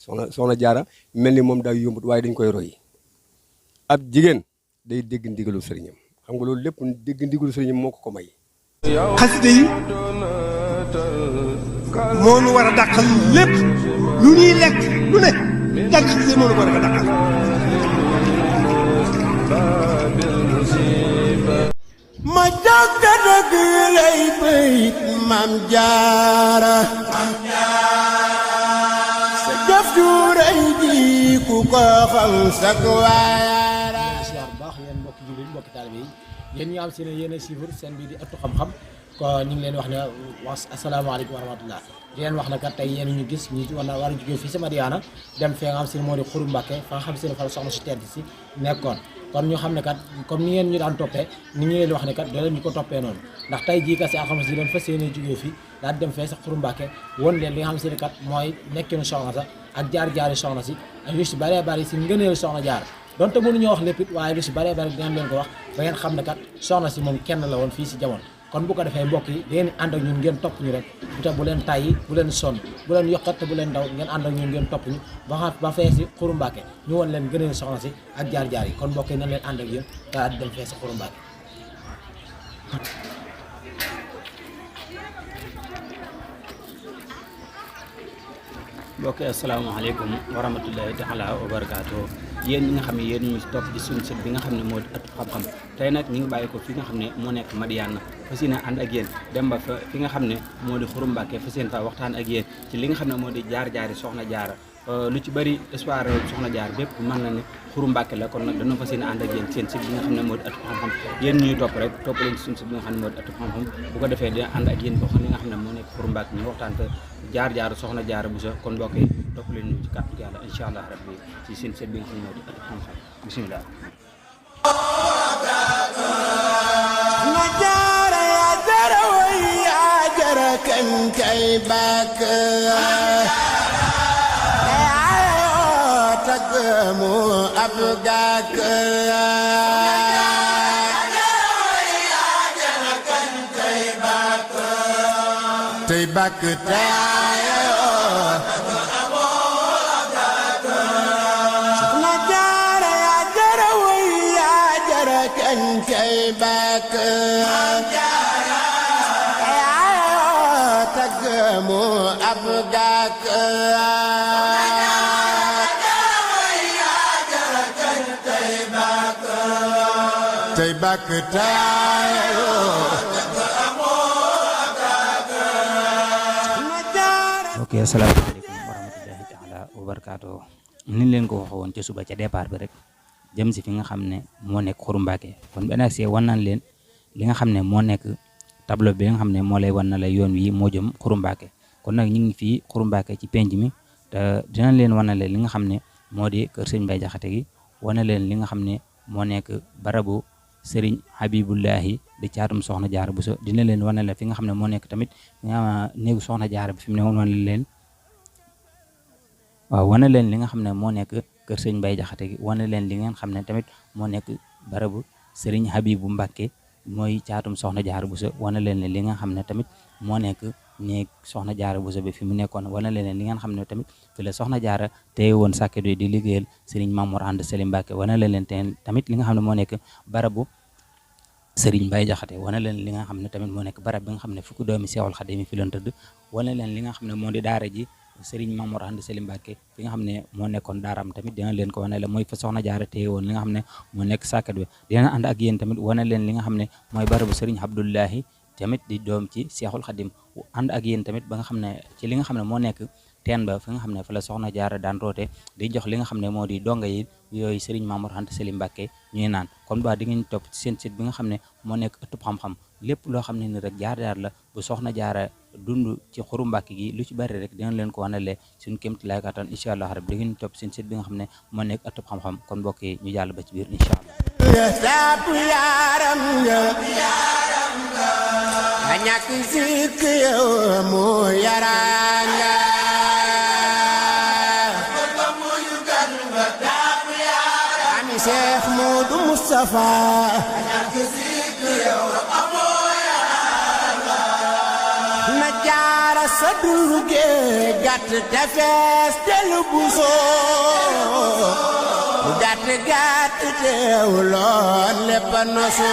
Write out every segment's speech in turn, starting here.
soxna jaara mel ni moom daa yombut waaye dañ koy roy ab jigéen day dégg ndigalu sëriñam xam nga loolu lépp dégg ndigalu sëriñam moo ko may. xasida yi moo nu war a dàqal lépp lu ñuy lekk lu ne jàng xasida moo nu war a dàqal. ma jóg te dëgg lay bayit Maam Jaara sa jëf ju rëy ji ku ko xam sak waara. siyaar bu baax yéen mbokki jullit mbokki taalibe yi yéen ñi am seen yéen a suivre seen bii di ëttu xam-xam ko ñu ngi leen wax ne asalaamaaleykum wa rahmatullah di leen wax ne kat tey yéen ñu gis ñu war a jógee fii si Madiyana dem fee nga xam si ne moo di Xuru Mbàkke fa nga xam si ne fa la soxna si tedd si nekkoon kon ñu xam ne kat comme ni ngeen ñu daan toppee ni ñu leen wax ne kat doo leen ñu ko toppee noonu ndax tey jii kat si alxames yi leen fas yéene jógee fii daal dem fee sa Xuru Mbàkke won leen li nga xam si ne kat mooy nekkinu soxna sa ak jaar-jaari soxna si ak yu si bëree bëri si ngëneelu soxna jaar donte mënuñu wax lépp it waaye lu si bëree bëri dinañ leen ko wax ba ngeen xam ne kat soxna si moom kenn la woon fii si jamono kon bu ko defee mbokk yi da ngeen ànd ak ñun ngeen topp ñu rek bu tax bu leen tàyyi bu leen sonn bu leen yokkat te bu leen daw ngeen ànd ak ñun ngeen topp ñu ba fee si Xuru Mbàkke ñu woon leen gëneel soxna si ak jaar-jaar yi kon mbokk yi nañ leen ànd ak yéen daal di dem fee si Xuru Mbàkke. mbokk yi asalaamaaleykum wa rahmatullahi taala wa barakaatu yéen ñi nga xam ne yéen ñu topp ci suñu sët bi nga xam ne moo di ëttu xam-xam tey nag ñu ngi bàyyi ko fi nga xam ne moo nekk Madiyana fas yéene ànd ak yéen dem ba fa fi nga xam ne moo di Xuru Mbàkke fas yéene fa waxtaan ak yéen ci li nga xam ne moo di jaar-jaari soxna jaara lu ci bëri histoire soxna jaar bépp mën na ne Xuru Mbàkke la kon nag dana fas yéene ànd ak yéen seen sët bi nga xam ne moo di ëttu xam-xam yéen ñuy topp rek topp leen ci suñu sët bi nga xam ne moo di ëttu xam-xam bu ko defee dina ànd ak yéen boo xam ne nga xam ne moo nekk Xuru Mbàkke ñu waxtaan te jaar-jaaru soxna jaara bu sa kon mbokk yi topp leen ñu ci kàttu yàlla incha allah rabbi ci seen sët bi nga xam ne moo di ëttu xam-xam bisimilah. ma jaara yaa jara way yaa jara kañ kay bàkk ayoo tagg mu ab gàkk tey bàkk taayoo soxna jaara yaa jara way yaa jara kañ kay bàkk ayoo tagg mu ab gàkk tey bàkk taayoo ok asalaamaaleykum wa rahmatullahi taala wa barakaatu ni leen ko waxee woon ca suba ca départ bi rek jëm si fi nga xam ne moo nekk Xuru Mbàkke kon benn accès wan nañ leen li nga xam ne moo nekk tableau bi nga xam ne moo lay wan na la yoon wi moo jëm Xuru Mbàkke kon nag ñu ngi fii Xuru Mbàkke ci penc mi te dinañ leen wan na leen li nga xam ne moo di kër sëñ Mbay Jaxate gi wana leen li nga xam ne moo nekk barabu sëriñ Habibullahi di caatum soxna jaara bu so dina leen wane la fi nga xam ne moo nekk tamit nga néegu soxna jaara bi fi mu ne wane leen waaw wane leen li nga xam ne moo nekk kër sëñ Mbay Jaxate gi wane leen li ngeen xam ne tamit moo nekk barabu sëriñ Habibu Mbàkke mooy caatum soxna jaara bu so wane leen li nga xam ne tamit moo nekk néeg soxna jaara bu so bi fi mu nekkoon wane leen li ngeen xam ne tamit fi la soxna jaara teye woon sàkket yi di liggéeyal sëriñ Mamour Anta Sali Mbàkke wane leen tamit li nga xam ne moo nekk barabu sëriñ Mbay Jaxate wane leen li nga xam ne tamit moo nekk barab bi nga xam ne fukki doomi Seexul Xadiim fi loon tëdd wane leen li nga xam ne moo di daara ji sëriñ Mamour Anta Sali Mbàkke fi nga xam ne moo nekkoon daaraam tamit dina leen ko wane la mooy fa soxna jaara téye woon li nga xam ne moo nekk sàkket bi dina ànd ak yéen tamit wane leen li nga xam ne mooy barabu sëriñ Abdullahi tamit di doom ci Seexul Xadiim ànd ak yéen tamit ba nga xam ne ci li nga xam ne moo nekk teen ba fi nga xam ne fa la soxna jaara daan roote di jox li nga xam ne moo di donga yi yooyu sëriñ Mamour Anta Sali Mbàkke ñuy naan kon ba di ngeen topp ci seen site bi nga xam ne moo nekk ëttub xam-xam lépp loo xam ne ni rek jaar-jaar la bu soxna jaara dund ci Xuru Mbàkke gi lu ci bari rek dinañ leen ko wanale suñu kémti lay kattan incha allah rabbi di ngeen topp seen site bi nga xam ne moo nekk ëttub xam-xam kon mbokk yi ñu jàll ba ci biir incha allah ñàkk sikk yow moo yaranga ami Cheikh Modou Moustapha ñàkk sikk yow moo yaranga na jaara sa dundu gee gàtt te fees dellu buso gàtt gàtt teewuloon lépp a nosu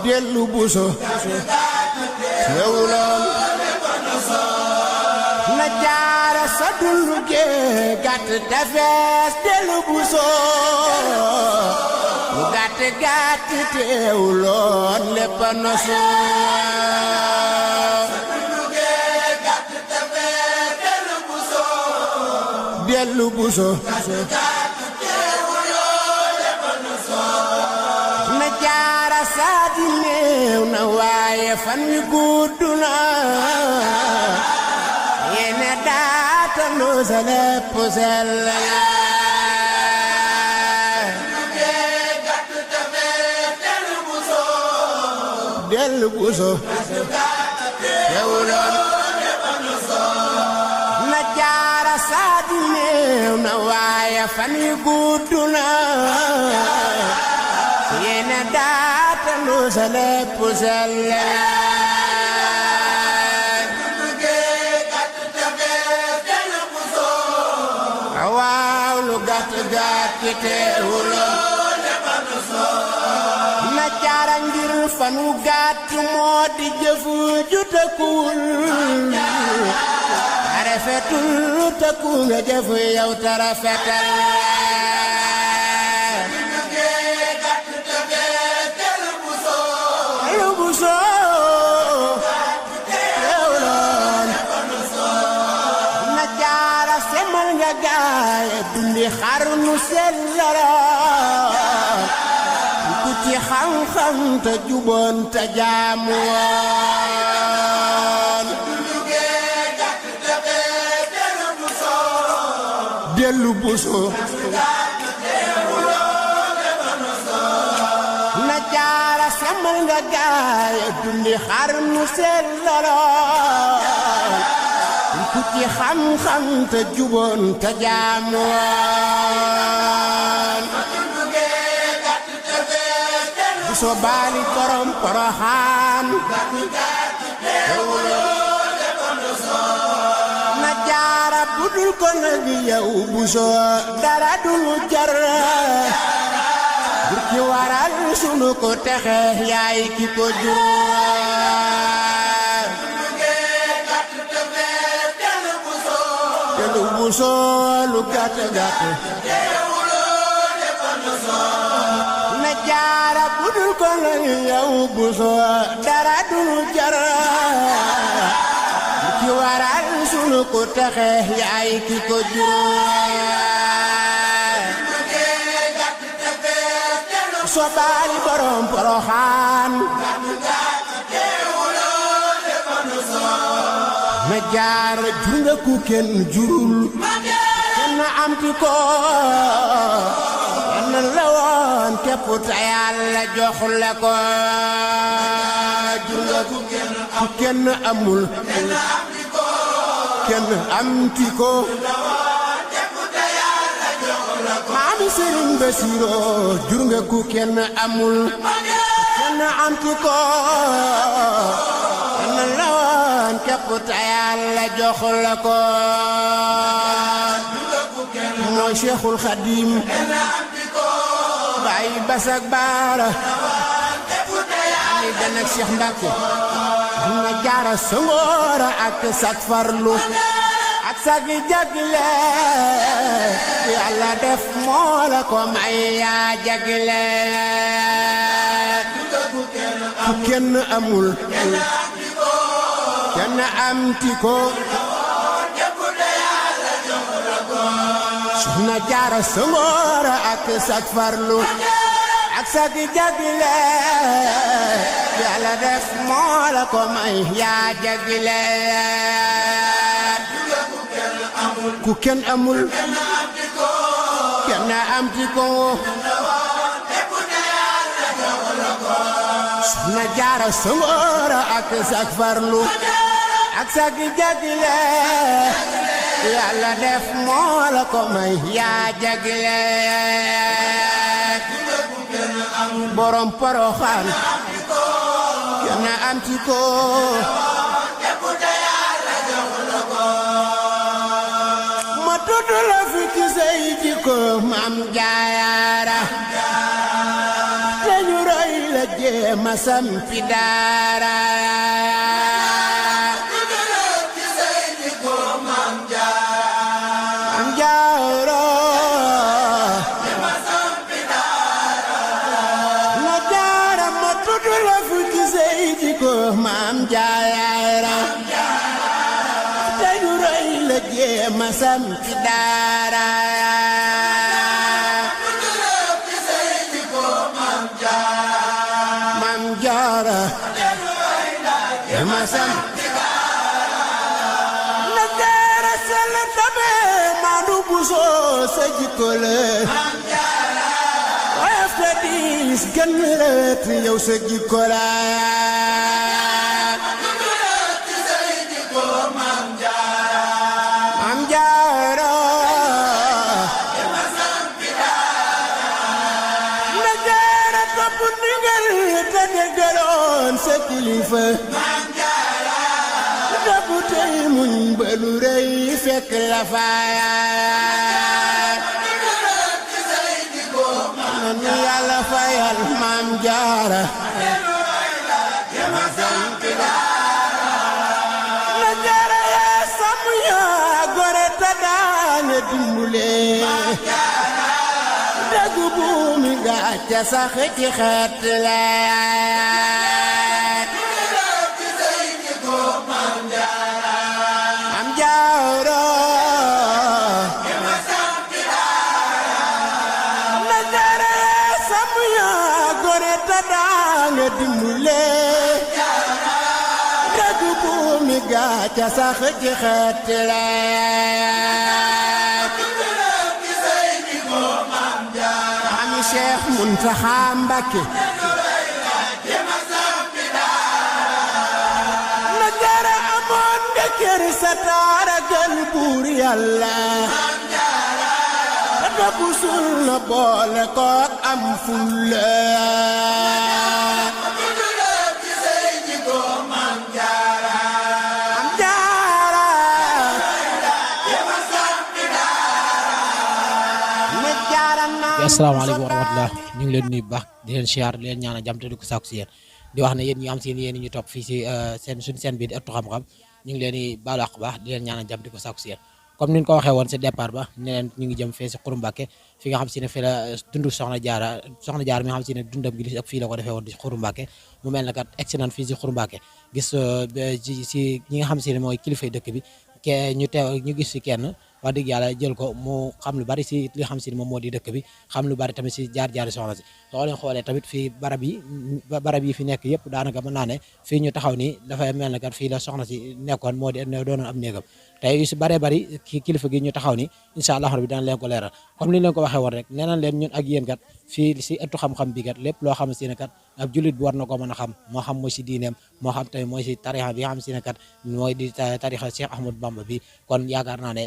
dellu buso teewuloon na jaara sa dundu gee gàtt te fees dellu buso gàtt gàtt teewuloon lépp a nosu dellu buso na jaara saati néew na waaye fan wi gudd na yéene daata noo sa lépp sell la dellu buso teewuloon na jaara saati néew na waaye fan wi gudd na yéene daata noo sa lépp sell la waaw lu gàtt gàtt teewuloon na jaara ngir fanu gàtt moo di jëf ju tëkkuwul rafetul tëkku nga jëf yow ta rafetal lu buso teewuloon na jaara semal nga gaay dundi xarnu sellaloon ku ci xam-xam te juboon te jaamu woon dellu buso na jaara semal nga gaay dundi xarnu sellaloon ku ci xam-xam te juboon te jaamu woon buso baali borom Poroxaan na jaara budul ko nag yow buso dara dulu jar bur ki waral sunu ko texe yaay ki ko jur dellu buso lu gàtt gàtt na jaara budul ko nag yow buso dara dulu jar ki waral sunu ko texe yaay ki ko jur so baali borom Poroxaan na jaara jur nga ku kenn jurul kenn am ti ko kenn la woon képp te Yàlla jox la ko jur nga ku kenn amul kenn am ti ko maami Sëriñ Basiru jur nga ku kenn amul kenn am ti ko kenn la woon képp te Yàlla jox la ko mooy Seexul Xadiim Baay Basak Baara ani den ak Seex Mbàkke na jaara songoora ak sak farlu ak sak jagle Yàlla def moo la ko may yaa jagle ku kenn amul kenn am ti ko soxna jaara songoora ak sak farlu ak sak jagle Yàlla def moo la ko may yaa jagle ku kenn amul kenn am ti ko soxna jaara songoora ak sak farlu ak sak jagle Yàlla def moo la ko may yaa jagle borom Poroxaan kenn am ci ko ma tudd la fi ci say jikko maam jaara te ñu roy la jéema sampi daara maam jaara te ñu roy la jéema sampi daara maam jaara jéema sampi na jaara sell tabe maanu busoo sa jikko la woyof te diis gën rët yow sa jikko la sa kilifa dabu tey muñ ba lu rëy fekk la faaya nanu yàlla fayal maam jaara la jaara yaa sàmm yaa gore ta daane dimbule dëgg buumi gàcce sax ci xeet la dimbule dëgg buumi gàcce sax ci xeet la ami Cheikh Muntaxa Mbakke la jara amoon nga kër sa taara gën buur Yàlla te busul na boole kook am fulla asalaamaaleykum wa rahmatulah ñu ngi leen nuyu bu baax di leen siyaar di leen ñaanal jàmm te di ko sàkku si yéen di wax ne yéen ñi am seen yéen ñu topp fii si suñu seen bi di ëttu xam-xam ñu ngi leen di baalu àq baax di leen ñaanal jàmm di ko sàkku si yéen comme ni ñu ko waxee woon si départ ba ne leen ñu ngi jëm fee si Xuru Mbàkke fi nga xam si ne fii la dundu soxna jaara mi nga xam si ne dundam gi ak fii la ko defee woon di Xuru Mbàkke mu mel na kat egsi nañ fii si Xuru Mbàkke gis si ñi nga xam si ne mooy kilifay dëkk bi ñu gis fi kenn wax dëgg yàlla jël ko mu xam lu bari si li xam si ne moom moo di dëkk bi xam lu bari tamit si jaar-jaari soxna si soo leen xoolee tamit fii barab yi fi nekk yëpp daanaka mën naa ne fii ñu taxaw nii dafay mel na kat fii la soxna si nekkoon moo di doonoon am néegam tey yu si baree bari kilifa gi ñu taxaw ni incha allah rabbi dana leen ko leeral comme ni leen ko waxee woon rek nee nañ leen ñun ak yéen kat fii si ëttu xam-xam bi kat lépp loo xam si ne kat ab jullit bi war na ko mën a xam moo xam mooy si diineem moo xam tamit mooy si tarixa bi nga xam si ne kat mooy di tarixa Cheikh Ahmadou Bamba bi kon yaakaar naa ne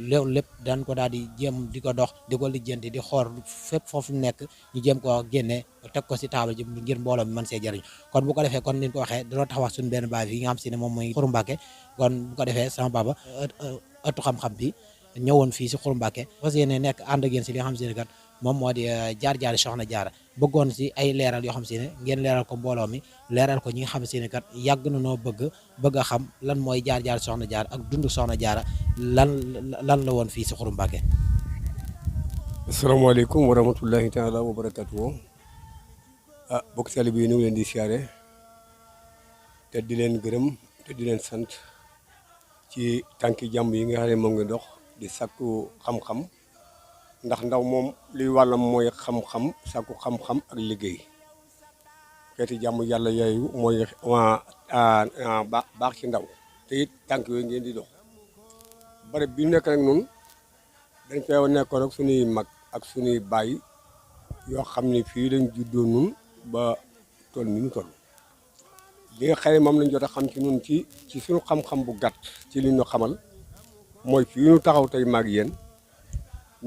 loolu lépp dañ ko daal di jéem di ko dox di ko lijjanti di xool fépp foofu nekk ñu jéem koo génne teg ko si taabal ji ngir mbooloo mi mën see jëriñ kon bu ko defee kon niñ ko waxee dañoo tax wax suñu benn baay yi nga xam si ne moom mooy Xuru Mbàkke kon bu ko defee sama baba ëttu xam-xam bi ñëwoon fii si Xuru Mbàkke fas yéene nekk ànd ak yéen si li nga xam si ne kat moom moo di jaar-jaari soxna jaara bëggoon si ay leeral yoo xam si ne ngeen leeral ko mbooloo mi leeral ko ñi nga xam si ne kat yàgg na noo bëgg a xam lan mooy jaar-jaari soxna jaara ak dundu soxna jaara lan la woon fii si Xuru Mbàkke. asalaamaaleykum wa rahmatullahi taala wa barakatuhu bokk sali bi ñu ngi leen di siyaare te di leen gërëm te di leen sant ci tànki jàmm yi nga xam ne moom ngi dox di sakku xam-xam ndax ndaw moom liy wàllam mooy xam-xam sakku xam-xam ak liggéey xeeti jàmm yàlla yooyu mooy baax ci ndaw te it tànk yooyu ngeen di dox bare bi nekk nag noonu dañ fay nekkoon ak suñuy mag ak suñuy baay yoo xam ne fii lañ juddoo nun ba toll ni ñu toll li nga xam ne moom lañ jot a xam ci nun ci suñu xam-xam bu gàtt ci li ñu xamal mooy fii ñu taxaw tey maag yéen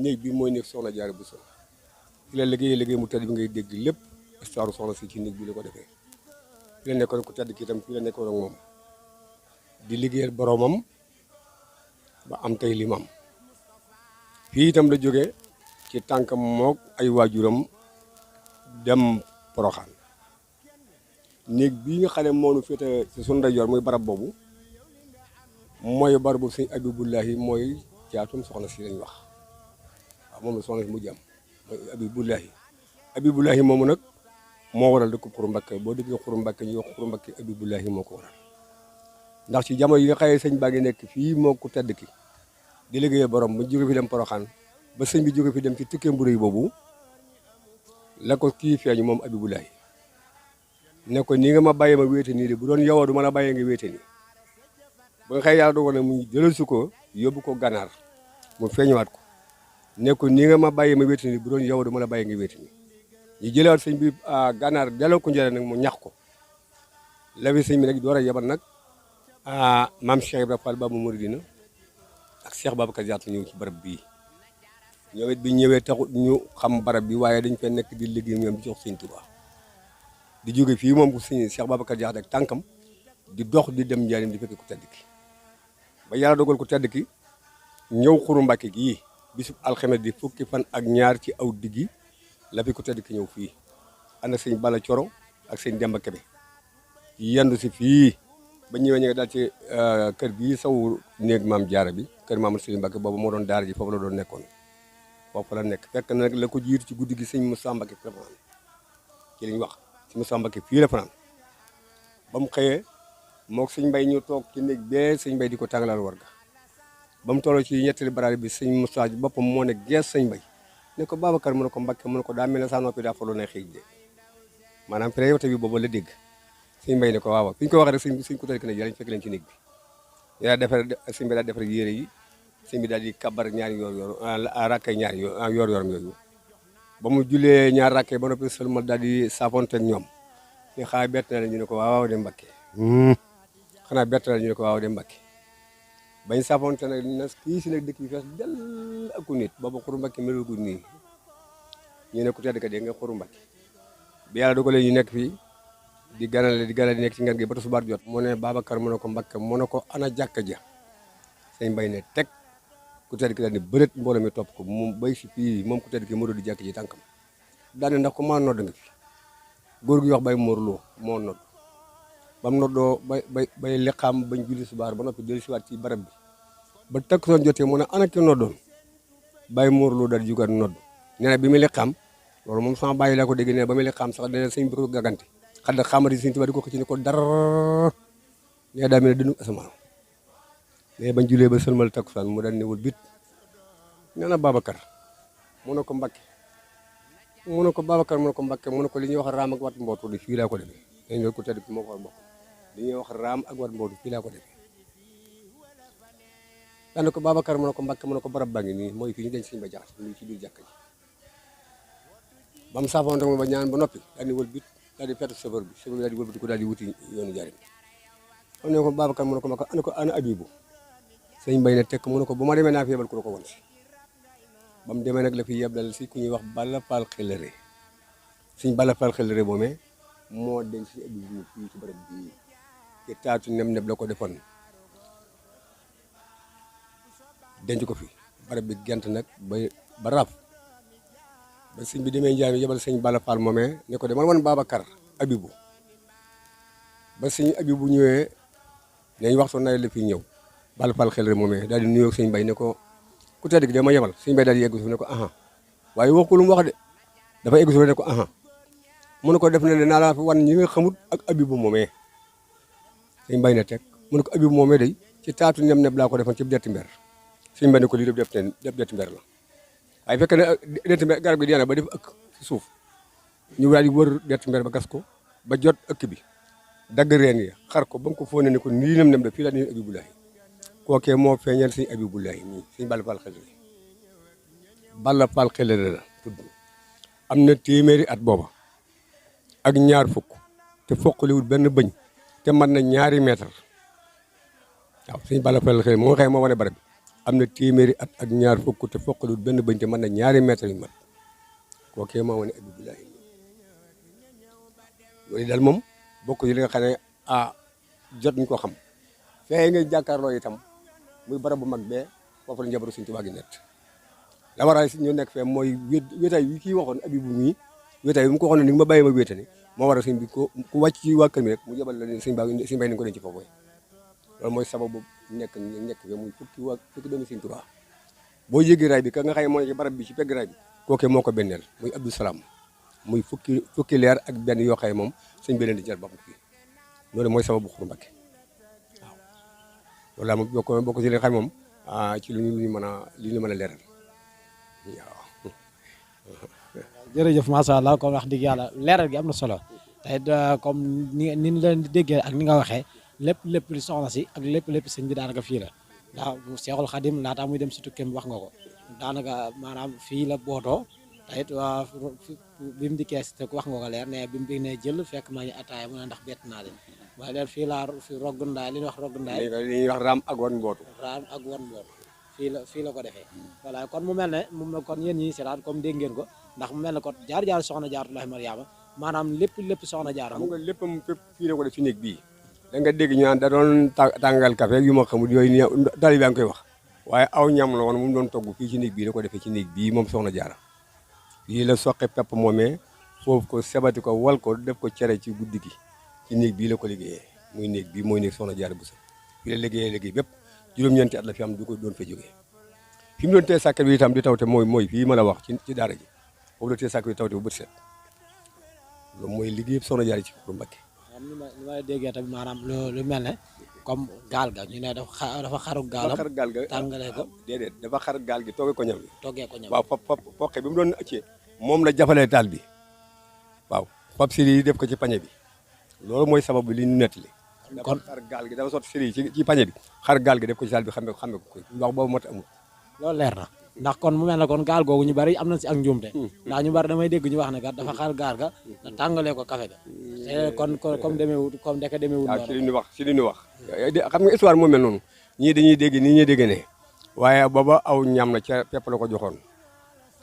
néeg bi mooy néeg soxna Jaara Buso fi la liggéey mu tëdd bi ngay dégg lépp histoire soxna si ci néeg bi la ko defee fi la nekkoon ku tedd ki itam fii la nekkoon ak moom di liggéeyal boroomam ba am tey li mu am fii itam la jógee ci tànkam mook ay waajuram dem Poroxaan néeg bii nga xam ne moo nu féete ci sunu ndeyjoor muy barab boobu mooy barabu sëñ Abibullahi mooy caatum soxna si lañ wax waaw moom la soxna si mujj am mooy Abibullahi moomu nag moo waral dëkk Xuru Mbakke boo déggee Xuru Mbakke ñu wax Xuru Mbakke Abibullahi moo ko waral ndax ci jamono yi nga xëyee sëñ baa ngi nekk fii moo ko tedd ki di liggéeyee borom ba jóge fi dem Poroxaan ba sëñ bi jóge fi dem ci tukkee mburu yi boobu la ko kii feeñu moom Abibullahi ne ko nii nga ma bàyyee ma wéete nii de bu doon yow du ma la bàyyee nga wéete nii ba nga xëy yàlla dogal na mu jëlal su ko yóbbu ko gànnaar mu feeñuwaat ko ne ko nii nga ma bàyyee ma wéete nii bu doon yow du ma la bàyyee nga wéete nii ñu jëlewaat sëñ bi gànnaar delloo ko njëriñ nag mu ñax ko la fi sëñ bi nag door a yebal nag maam Cheikh Ibrahima Fall Babou Mouridina ak Cheikh Babacar Diatta ñëw ci barab bii ñoom it bi ñëwee taxut ñu xam barab bi waaye dañ fay nekk di liggéey ñoom di jox sëñ Tuubaa di jóge fii moom sëñ Cheikh Babacar Diatta ak tànkam di dox di dem njaarim di fekk ku tedd ki ba yàlla dogal ku tedd ki ñëw Xuru Mbakke gii bisub alxames di fukki fan ak ñaar ci aw diggi la fi ku tedd ki ñëw fii ànd ak sëñ Bala Coro ak sëñ Demba Kebe yendu si fii ba ñëwee ñu ngi daal ci kër gii saw néeg maam jaara bi kër maam Sëriñ Mbakke boobu moo doon daara ji foofu la doon nekkoon foofu la nekk fekk na nag la ko jiitu ci guddi gi sëñ Moussa Mbakke fi la fanaan ci liñ wax sëñ Moussa Mbakke fii la fanaan ba mu xëyee moog sëñ Mbay ñu toog ci néeg bee sëñ Mbay di ko tàngalal warga ba mu tolloo ci ñettali baraade bi sëñ Moussa boppam moo ne gees sëñ Mbay ne ko Babacar mu ne ko Mbakke mu ne ko daa mel ne saa noppi daa faloo ne xiij de maanaam priorité bi boobu la dégg sëñ Mbay ne ko waaw fi ñu ko waxee rek sëñ ku tedd ki ne jëlañ fekk leen ci néeg bi yaa defar sëñ bi daal defar yére yi sëñ bi daal di kabar ñaari yor rakkay ñaari yor-yoram yooyu ba mu julee ñaar rakkay ba noppi seulement daal di saafonte ak ñoom ne xanaa bett na la ñu ne ko waaw de Mbakke xanaa bett na la ñu ne ko waaw de Mbakke bañ saafonte nag na kii si nag dëkk bi fees dell ak nit booba Xuru Mbakke melul nii ñu ne ku tedd ka dégg nga Xuru Mbakke bi yàlla dogalee ñu nekk fii di ganale di nekk ci ngan gi ba tisbaar jot mu ne Babacar mu ne ko Mbakke mu ne ko ana jàkka ja sëñ Mbay ne teg ku tedd ki daal ni bëreet mbooloo mi topp ko moom bay si fii moom ku tedd ki moo doon di jàkk ji tànkam daane ndax ko maa nodd nga fi góor gi wax bay morloo moo nodd ba mu noddoo bay liqaam bañ julli subaar ba noppi dellu siwaat ci barab bi ba takkusaan jotee mu ne ana ki noddoon bay morloo daal di jugaat nodd nee na bi mu liqaam loolu moom sama bàyyi laa ko dégg ne ba mu liqaam sax dana sëñ bi ko gagante xadda xamari sëñ Tuubaa di ko xëcc ne ko dara nee daa mel ne dënnu asamaan mais bañ julee ba sëlmal takkusaan mu daal newul bit nee na Babacar mu ne ko Mbakke mu ne ko Babacar mu ne ko Mbakke mu ne ko li ñuy wax raam ak wat mbootu di fii laa ko defee dañ loolu ko tedd ki moo ko bokk li ñuy wax raam ak wat mbootu fii laa ko defee daane ko Babacar mu ne ko Mbakke mu ne ko barab baa ngi nii mooy fii ñu denc Sëñ Bay Jaxate ñu ci biir jàkka ji ba mu saafoonte moom ba ñaan ba noppi daal di wël bit daal di fettu chauffeur bi daal di wëlbati ko daal di wuti yoonu Njaaréem xam ne ko Babacar mu ne ko Mbakke ana Abibu sëñ Mbay ne tekk mu ne ko bu ma demee naa fi yebal ku la ko won si ba mu demee nag la fi yeblal si ku ñuy wax Balla Fall Xelere suñ Balla Fall Xelere boomee moo denc si Abibu fii ci barab bii ci taatu neb la ko defoon denc ko fi barab bi gent nag ba raf ba sëñ bi demee Njaay mi yebal sëñ Balla Fall moomee ne ko demal wan Babacar Abibu ba sëñ Abibu ñëwee nañ waxtu nawet la fi ñëw Balla Fall Xelere moomee daal di nuyoo sëñ Bay ne ko ku tedd gi dama yebal sëñ Bay daal di yegg suuf ne ko aha waaye wax ko lu mu wax de dafa egg suuf ne ko aha mu ne ko def na ne naa laa fi wan ñi nga xamut ak Abibu moomee sëñ Bay ne teg mu ne ko Abibu moomee day ci taatu neb laa ko defoon ci detti mber sëñ Bay ne ko lii def detti mber la waaye fekk na detti mber garab gi dee na ba def ëkk ci suuf ñu daal di wër detti mber ba gas ko ba jot ëkk bi dagg reen yi xar ko ba mu ko fóonee ne ko nii neb la fii laa nuyu Abibulahi kookee moo feeñal sëñ Abibullahi nii sëñ Balla Fall Xelere Balla Fall Xelere la tudd am na téeméeri at booba ak ñaar fukk te foqaliwul benn bëñ te mën na ñaari mètre waaw sëñ Balla Fall Xelere moo xëy moo wane barab bi am na téeméeri at ak ñaar fukk te foqaliwul benn bëñ te mën na ñaari mètre yu mat kookee moo wane Abibullahi loolu daal moom bokk yi li nga xam ne jot ñu ko xam fee nga jàkkaarloo itam muy barab bu mag bee foofu la njabaru Sëñ Tuubaa gi nekk la waral si ñu nekk fee mooy wéetaay yi kii waxoon Abibu mi wéetaay bi mu ko waxoon ne ni nga ma bàyyi ma wéetani moo waral sëñ bi ku wàcc ci waa kër mi rek mu jabal la sëñ bay nañ ko denc foofu loolu mooy sababu nekk fe muy fukki doomi Sëñ Tuubaa boo yéegi raay bi ka nga xam ne mooy ci barab bi ci pegg raay bi kooke moo ko benneel muy Abdou Salaam muy fukki leer ak benn yoo xam ne moom sëñ bi leen di jël boppam fii loolu mooy sababu Xuru Mbàkke waaw loolu laa moom bokk ci li nga xam ne moom ci lu ñu mën a leeral waaw. jërëjëf macha allah comme wax dëgg yàlla leeral gi am na solo te comme ni leen di déggee ak ni nga waxee lépp li soxna si ak lépp sëñ bi daanaka fii la ndax Seexul Xadim laata muy dem si tukkeem wax nga ko daanaka maanaam fii la bootoo te it bi mu dikkee si wax nga ko leer ne bi mu ne jël fekk maa ngi ataaya mu ne ndax bett naa leen waaye leen fii laa fi rogg ndaay li ñuy wax rogg ndaay li ñuy wax raam ak wan mbootu fii la ko defee voilà kon mu mel ne kon yéen ñi seetaan comme dégg ngeen ko ndax mu mel ne kon jaar soxna Jaaratullaahi Mariama maanaam lépp soxna Jaara xam nga léppam fépp fii la ko def ci néeg bii da nga dégg ñu naan da doon tàngal café yu ma xamul yooyu ni tali baa ngi koy wax waaye aw ñam la woon mu doon togg fii ci néeg bii la ko defee ci néeg bii moom soxna Jaara fii la soqe pepp moomee foofu ko sebati ko wal ko def ko cere ci guddi gi ci néeg bii la ko liggéeyee muy néeg bii mooy néeg soxna Jaara Buso fii la liggéey bépp juróom-ñeenti at la fi am du ko doon fa jógee fi mu doon tee sàkket bi itam di tawte mooy fii ma la wax ci daara ji foofu la tee sàkket bi tawte bu bët set loolu mooy liggéey yëpp soxna Jaara ci Xuru Mbàkke li ma déggee tamit maanaam lu mel ne comme gaal ga ñu ne dafa xaru gaalam tàngale ko déedéet dafa xar gaal gi toggee ko ñam bi waaw poqe bi mu doon ëccee moom la jafalee taal bi waaw fab siri yi def ko ci pañe bi loolu mooy sababu li ñu nettali kon xar gaal gi dafa sotti siri yi ci pañe bi xar gaal gi def ko ci taal bi xame ko ndox boobu moo tax amul loolu leer na ndax kon mu mel ne kon gaal googu ñu bari am nañ si ak njuumte ndax ñu bari damay dégg ñu wax ne kat dafa xar gaal ga tàngalee ko café ga te kon comme demeewul comme deka demeewul waaw si li ñu wax xam nga histoire moo mel noonu ñii dañuy dégg nii ñuy dégg ne waaye booba aw ñam la ca pepp la ko joxoon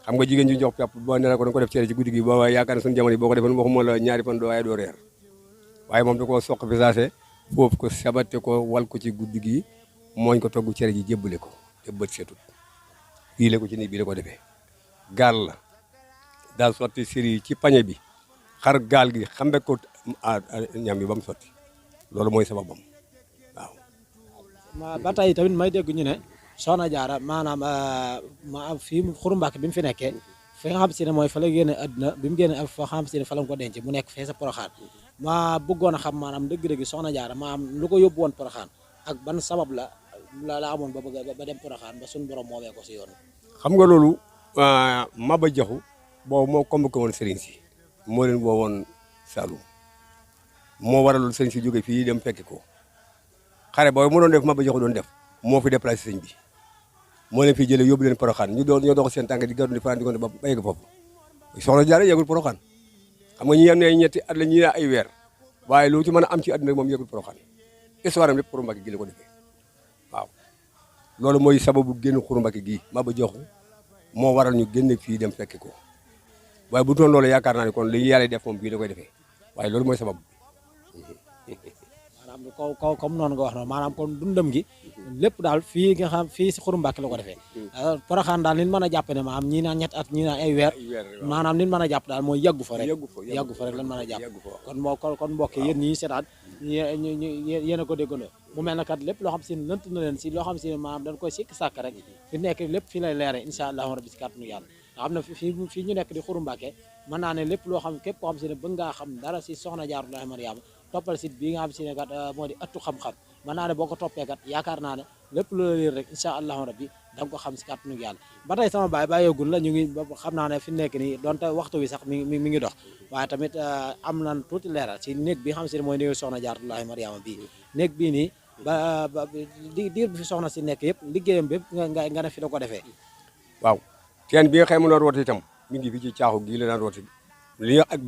xam nga jigéen ji jox pepp boo ne la ko da ko def cere ci guddi gi booba yaakaar ne suñu jamono yi boo ko defoon waxuma la ñaari fan doo waaye doo reer waaye moom da koo soq fi saase foofu ko sabate ko wal ko ci guddi gi mooñ ko togg cere ji jébbale ko te bët seetut fii la ko ci nii bii la ko defee gaal la daal sotti siri ci pañe bi xar gaal gi xambe ko ñam bi ba mu sotti loolu mooy sababam waaw. ba tey tamit may dégg ñu ne soxna Jaara maanaam fii Xuru Mbàkke bi mu fi nekkee fi nga xam si ne mooy fa la génne àdduna bi mu génne ak fa xam si ne fa la ko denc mu nekk fee sa Poroxaan ma bëggoon a xam maanaam dëgg-dëgg soxna Jaara maanaam lu ko yóbbu woon Poroxaan ak ban sabab la amoon ba dem Poroxaan ba suñu borom moomee ko si yoon. xam nga loolu Maba Jaxu boobu moo convoqué woon sëriñ si moo leen woo woon Saloum moo waraloon sëriñ si jóge fii dem fekki ko xare boobu mu doon def Maba Jaxu doon def moo fi déplacé sëriñ bi moo leen fi jëlee yóbbu leen Poroxaan ñoo dox seen tànk di gàddu di fanaan di ko ba yegg foofu soxna Jaara yeggul Poroxaan xam nga ñi am ne ñetti at la ñi ay weer waaye lu ci mën a am ci àdduna moom yeggul Poroxaan histoire am lépp Xuru Mbàkke gi la ko defee waaw loolu mooy sababu génn Xuru Mbàkke gi Maba Jaxu moo waral ñu génne fii dem fekki ko waaye bu doon loolu yaakaar naa ne kon li yàlla def moom bii da koy defee waaye loolu mooy sababu. maanaam comme noonu nga wax noonu maanaam kon dundam gi lépp daal fii nga xam fii si Xuru Mbàkke la ko defee Poroxaan daal nit mën a jàpp ne maanaam ñii naan ñetti at ñii naan ay weer maanaam nit mën a jàpp daal mooy yàggu fa rek lan mën a jàpp kon mbokk yéen ñii seetaan yéen a ko déggandoo mu mel na kat lépp loo xam si ne lënt na leen si loo xam si ne maanaam dañ koy sikk sàkk rek fi nekk lépp fii lay leere incha allahu rabbi si kàttanu yàlla nga xam ne fii ñu nekk di Xuru Mbàkke mën naa ne lépp loo xam képp koo xam si ne bëgg ngaa xam dara si soxna Jaaratullaahi Mariama toppal site bii nga xam si ne kat moo di ëttu xam-xam mën naa ne boo ko toppee kat yaakaar naa ne lépp loola liir rek incha allahu rabbi da nga ko xam si kàttanu yàlla ba tey sama baay bàyyeegul la ñu ngi xam naa ne fi nekk nii donte waxtu wi sax mi ngi dox waaye tamit am nan tuuti leeral si néeg bi xam si ne mooy néegu soxna Jaaratullaahi Mariama bii néeg bii nii ba diir bi fi soxna si nekk yëpp liggéeyam bépp nga ne fi la ko defee waaw teen bi nga xam ne doon rooti itam mi ngi fi ci caaxu gii la daan rooti li ak